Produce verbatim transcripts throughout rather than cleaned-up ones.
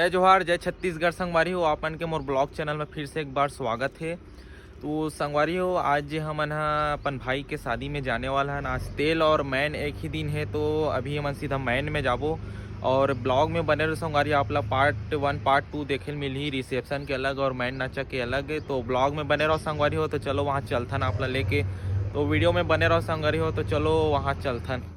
जय जोहार, जय छत्तीसगढ़ संगवारी हो, आप मन के मोर ब्लॉग चैनल में फिर से एक बार स्वागत हे। तो संगवारी हो, आज जे हमन ह अपन भाई के शादी में जाने वाला हन, आज तेल और मैन एक ही दिन हे, तो अभी हमन सीधा मैन में जाबो। और ब्लॉग में बने रहो संगवारी, आप ला पार्ट वन पार्ट टू देखे ल मिलही, रिसेप्शन के अलग और मैन नाचा के अलग। तो ब्लॉग में बने रहो संगवारी हो, तो चलो वहाँ चलथन आप ला लेके। तो वीडियो में बने रहो संगवारी हो, तो चलो वहाँ चलथन।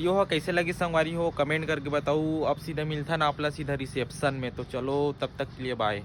यो ह कैसे लगी संगवारी हो, कमेंट करके बताऊ। अब सीधा मिलथन आप ला सीधा रिसेप्शन में। तो चलो, तब तक के लिए बाय।